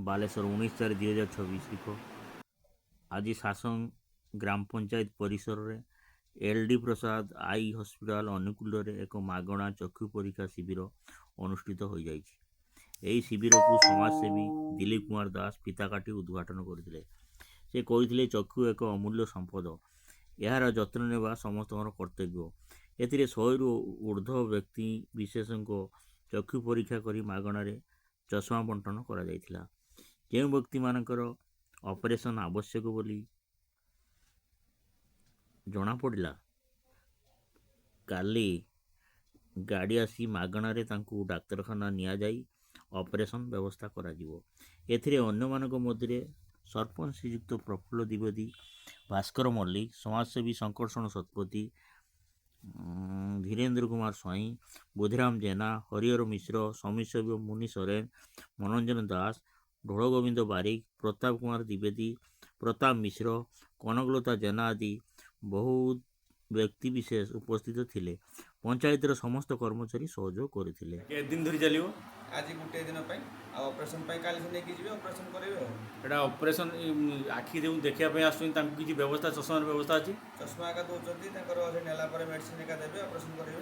ବାଲେଶ୍ୱର, 19/4/2026 ତାରିଖ ଆଜି ଶାସନ ଗ୍ରାମ ପଞ୍ଚାୟତ ପରିସରରେ L D Prasad I hospital ଆନୁକୂଲ୍ୟରେ ଏକ ମାଗଣା ଚକ୍ଷୁ ପରୀକ୍ଷା ଶିବିର ଅନୁଷ୍ଠିତ ହୋଇଯାଇଛି। ଏହି ଶିବିରକୁ ସମାଜସେବୀ ଦିଲୀପ କୁମାର ଦାସ ଫିତା କାଟି ଉଦ୍ଘାଟନ କରିଥିଲେ। ସେ କହିଥିଲେ, ଚକ୍ଷୁ ଏକ ଅମୂଲ୍ୟ ସମ୍ପଦ, ଏହାର ଯତ୍ନ ନେବା ସମସ୍ତଙ୍କର କର୍ତ୍ତବ୍ୟ। ଏଥିରେ 100ରୁ ଉର୍ଦ୍ଧ୍ୱ ବ୍ୟକ୍ତି ବିଶେଷଙ୍କ ଚକ୍ଷୁ ପରୀକ୍ଷା କରି ମାଗଣାରେ ଚଷମା ବଣ୍ଟନ କରାଯାଇଥିଲା। ଯେଉଁ ବ୍ୟକ୍ତିମାନଙ୍କର ଅପରେସନ୍ ଆବଶ୍ୟକ ବୋଲି ଜଣାପଡ଼ିଲା, କାଲି ଗାଡ଼ି ଆସି ମାଗଣାରେ ତାଙ୍କୁ ଡାକ୍ତରଖାନା ନିଆଯାଇ ଅପରେସନ୍ ବ୍ୟବସ୍ଥା କରାଯିବ। ଏଥିରେ ଅନ୍ୟମାନଙ୍କ ମଧ୍ୟରେ ସରପଞ୍ଚ ଶ୍ରୀଯୁକ୍ତ ପ୍ରଫୁଲ୍ଲ ଦ୍ୱିବେଦୀ, ଭାସ୍କର ମଲ୍ଲିକ, ସମାଜସେବୀ ଶଙ୍କର୍ଷଣ ଶତପଥୀ, ଧୀରେନ୍ଦ୍ର କୁମାର ସ୍ୱାଇଁ, ବୁଧିରାମ ଜେନା, ହରିହର ମିଶ୍ର, ସମିତିସଭ୍ୟ ମୁନି ସରେନ, ମନୋରଞ୍ଜନ ଦାସ, ଢୋଳଗୋବିନ୍ଦ ବାରିକ, ପ୍ରତାପ କୁମାର ଦ୍ୱିବେଦୀ, ପ୍ରତାପ ମିଶ୍ର, କନକଲତା ଜେନା ଆଦି ବହୁତ ବ୍ୟକ୍ତି ବିଶେଷ ଉପସ୍ଥିତ ଥିଲେ। ପଞ୍ଚାୟତର ସମସ୍ତ କର୍ମଚାରୀ ସହଯୋଗ କରିଥିଲେ। କେତେ ଦିନ ଧରି ଚାଲିବ? ଆଜି ଗୋଟିଏ ଦିନ ପାଇଁ, ଆଉ ଅପରେସନ୍ ପାଇଁ କାଲି ସେ ନେଇକି ଯିବେ, ଅପରେସନ୍ କରିବେ। ଆଉ ଏଇଟା ଅପରେସନ୍, ଆଖି ଯେଉଁ ଦେଖିବା ପାଇଁ ଆସୁଛନ୍ତି, ତାଙ୍କୁ କିଛି ବ୍ୟବସ୍ଥା, ଚଷମାର ବ୍ୟବସ୍ଥା ଅଛି? ଚଷମା ଏକା ଦେଉଛନ୍ତି ତାଙ୍କର, ସେ ନେଲା ପରେ ମେଡ଼ିସିନ୍ ଏକା ଦେବେ, ଅପରେସନ୍ କରିବେ।